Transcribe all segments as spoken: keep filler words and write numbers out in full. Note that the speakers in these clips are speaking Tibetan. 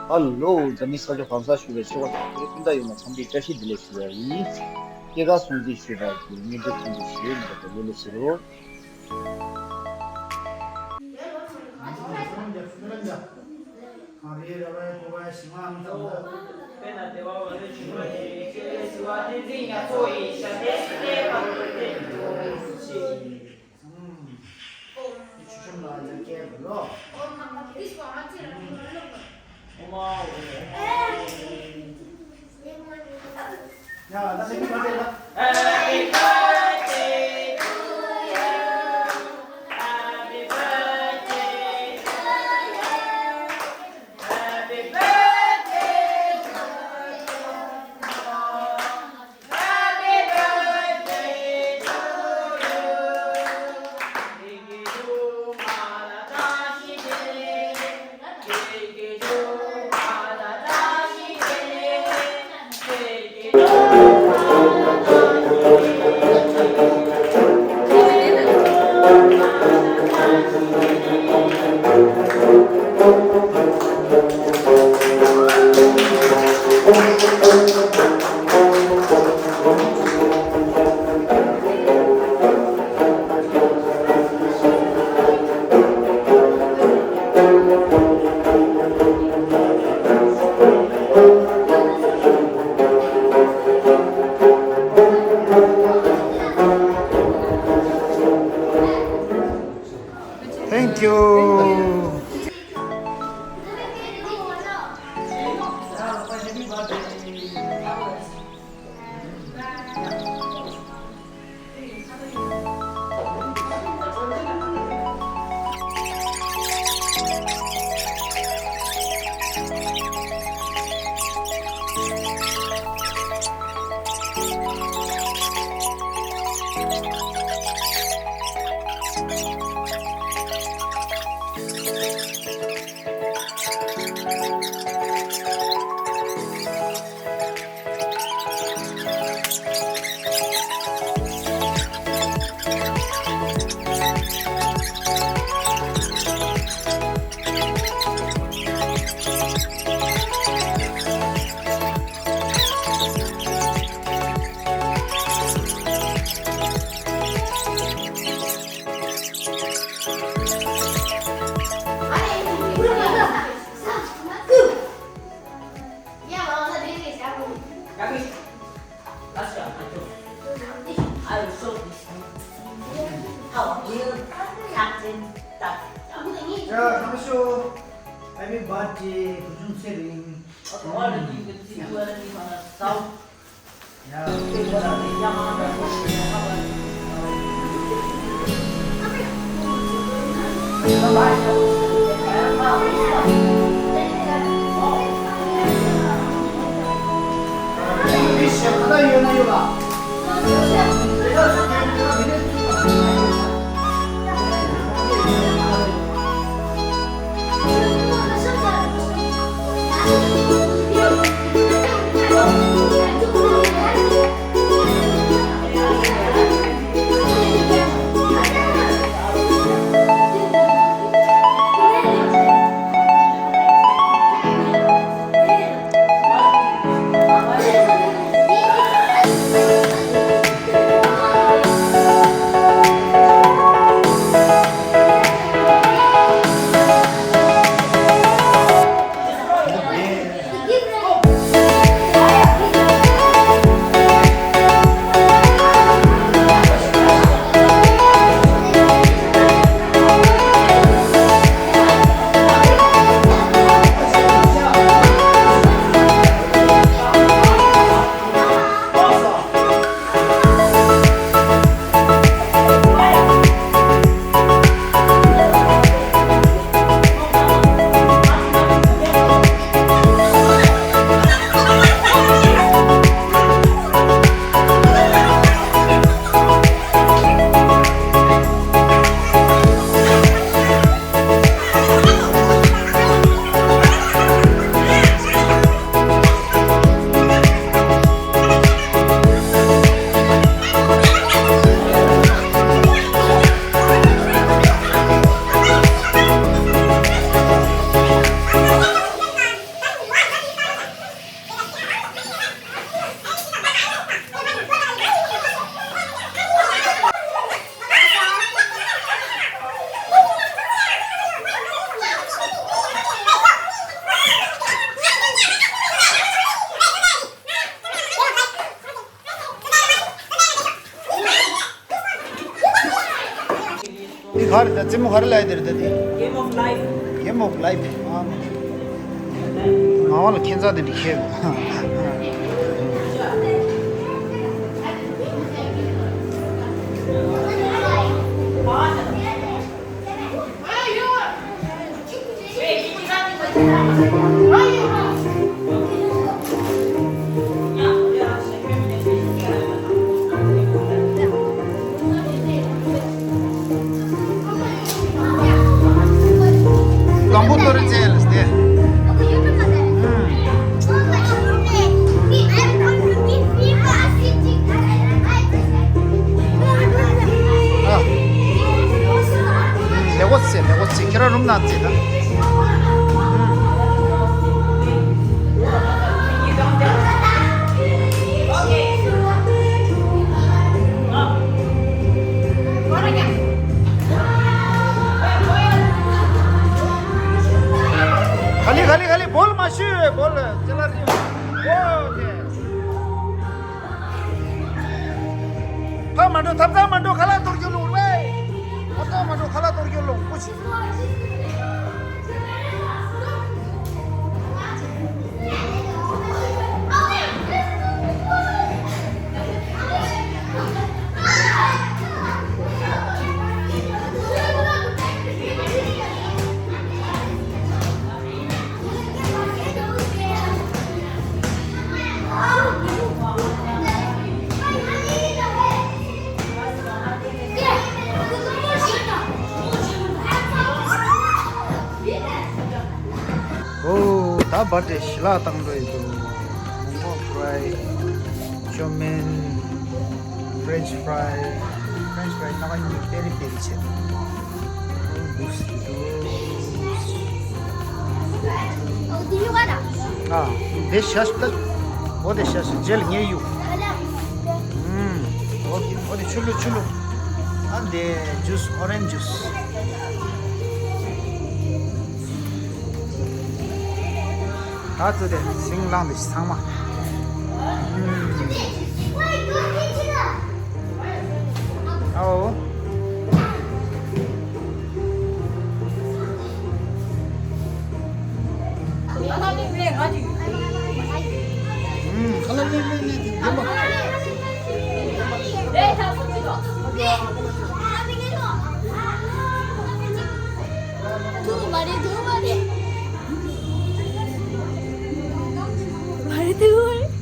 ཧ་ལོ། འཛམ་གླིང་ས་ཕྱོགས་གང་སར་བཞུགས་པའི་ཆོས་པ་དད་པ་སྤུན་ཟླ་ཡོངས་ལ་འཚམས་འདྲིའི་བཀྲ་ཤིས་བདེ་ལེགས་ཞུ་བ་ཡིན། སྐྱེས་སྐར་སྲུང་བརྩི་ཞུས་པ་གི་སྙན་སྒྲོན་ཐོན་པ་ཞིག་འདི་ལྟར་ལོ་ལེགས་ཤིག་རོ། Thank you. ཡ། ཁམས་ཤོ། Happy birthday བུ་ཆུང་ཚེ་རིང་། ག་རེ་ད་རྩེད་མོ་ག་རེ་ལབ་ཡ་དེ་རེད་ད་དེ། Game of life. Game of life. ཨ་མ། ང་བ་ལ་ཁྱད་མཚར་དེ་འདྲ་ཁྱད། ལམ་བུ་གཏོར་རེ་བཙལ་ལ་སྟེ། ཨ། ལེགས་པོ་རྩེ། ལེགས་པོ་རྩེ། ཁྱེད་རང་རུམ་ནང་རྩེ་ད། ག་ལེ་ག་ལེ་ག་ལེ། བོལ་མ་ཤོད། བོལ་ཅ་ལག་རིང་། ཨོ་ཁེ། ཐབ་མ་འགྲོ། ཐབ་ཚང་མ་འགྲོ། ཁ་ལག་གཏོར་རྒྱུ་ལོང་རེད། ཐབ་ཚང་མ་འགྲོ། ཁ་ལག་གཏོར་རྒྱུ་ལོང་ཀུ་ཤི། ཨོ། ད་བར་དེ་ཞལ་ལག་བཏང་འགྲོ་ཡི་འདུག་མོག་མོག་ཕྲའི། ཅོ་མིན། French fry། French fry སྣ་ཁ་གཉིས་པེ་རི་པེ་རི་བྱས་འདུག་ཨོ་འདུག་སེ་འདུག་ཨ། འདི་ཤ་སྟག་ཨོ་དེ་ཤ་སྟག་རྗེས་ལ་ངས་གཡུག་ཨུམ། ཨོ་དེ་ཨོ་དེ་ཆུ་ལུ་ཆུ་ལུ། ཨ་འདི་ཇུས། ཨོ་རེན་ཇུས། ད་ཚོ་དེ་སིང་ལང་དེ་ཚང་མ། ཨོ། ཁ་ལག་ལེན་ལེན་ནས་དེ་བདེན་པ། ཐུག་མ་རེད། ཐུག་མ་རེད། མ་རེད། ཐུག་མ་རེད།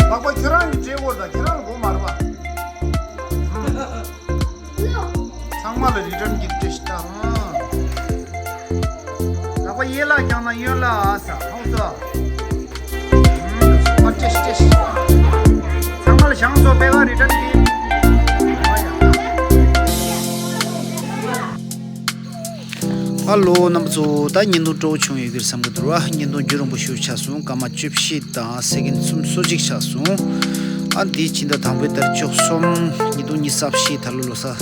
ལག་པ་ཁྱོད་རང་གིས་སྤྲད་དགོས་དང་ཁྱོད་རང་ལ་དགོས་མ་རེད་པ། ཚང་མ་ལ་རི་ཊརན་གྱིབ་ཊི་ཞིག་བཏང་། ལག་པ་གཡས་ལ་བརྐྱངས་ན་གཡོན་ལ་ཨ་ས་ཧོང་སོ། ཨ་ཏེ་ཤི་ཏེ་ཤི། ཚང་མ་ལ་ཞང་སོ་པེ་ག་རི་ཊརན་གྱིབ་ཊི། ཧ་ལོ་རྣམ་པ་ཚོ། ད་བརྙན་ཐུང་སྤྲོ་བོ་བྱུང་ཡོད་ཀྱི་རེད་བསམ་གྱི་འདུག་ར། བརྙན་ཐུང་རྒྱུན་རིང་པོ་ཞིག་ཆགས་སོང་། སྐར་མ་བཅུ་བཞི་དང་སེ་ཀེན་སུམ་ཅུ་སོ་གཅིག་ཆགས་སོང་། ཨ་འདི་ཕྱི་ཟླ་དང་པོའི་ཏ་རིག་བཅུ་གསུམ། ཉིས་སྟོང་ཉི་ཤུ་རྩ་བཞི་ད་ལོ་ལོ་གསར་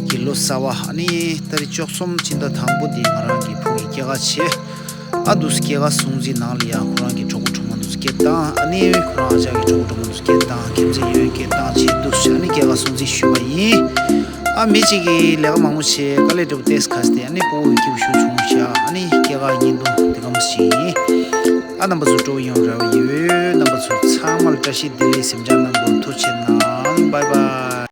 གྱི་ལོ་གསར་པ། ཨ་ནི་ཏ་རིག་བཅུ་གསུམ་ཕྱི་ཟླ་དང་པོ་འདི་ང་རང་གི་བུ་གི་སྐྱེས་སྐར་བྱས། ཨ་འདུག་སེ་སྐྱེས་སྐར་སྲུང་བརྩི་ནང་ལ་ཡང་ཁོ་རང་གི་གྲོགས་པོ་གྲོགས་མོ་འདུག་སེ་སྐད་བཏང་། ཨ་ནི་ཁོ་རང་ཨ་ཅག་གི་གྲོགས་པོ་གྲོགས་མོ་འདུག་སེ་སྐད་བཏང་། ཁྱིམ་མཚེས་ཡོད་སྐད་བཏང་བྱས་འདུག་སེ་ཨ་ནི་སྐྱེས་སྐར་སྲུང་བརྩི་ཞུས་པ་ཡིན། ཨ་མི་གཅིག་གིས་ལས་ཀ་མང་པོ་བྱས། དཀའ་ལས་འདྲ་པོ་ཏེས་ཁ་སྟེ་ཨ་ནི་སྤོ་བོ་ཡི་སྐྱིད་པོ་ཞུ་བྱུང་ཤག་ཨ་ནི་སྐྱེས་སྐར་བརྙན་ཐུང་འདི་གམ་ཞིག་ཡིན། ཨ་རྣམ་པ་ཚོ་སྤྲོ་བོ་ཡོང་རེ་བ་ཡོད། རྣམ་པ་ཚོ་ཚང་མ་ལ་བཀྲ་ཤིས་བདེ་ལེགས་སེམས་ཅན་རྣམས་པོ་ཐུགས་རྗེ་གནང་། བཱའི་བཱའི།